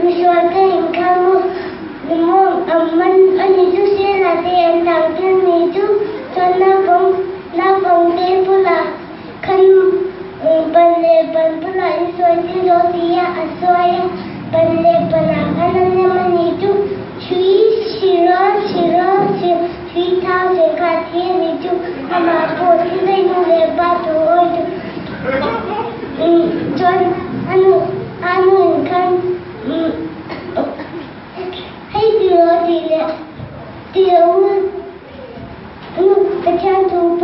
Misualte inkar maw maw an man a ni chu Sela te an tang tir ni chu chuan naupang naupangte bulah khan ban leh ban bulah in sawi tir dawn tia a sawi a, ban leh banah khan a nem a ni chu 3000 3000 kha a thi a ni chu amah pawh thi daih nu leh pa thu awi chu chuan a nu a nu in khan hei ti rawh tih leh ti lo nu Pathian thu.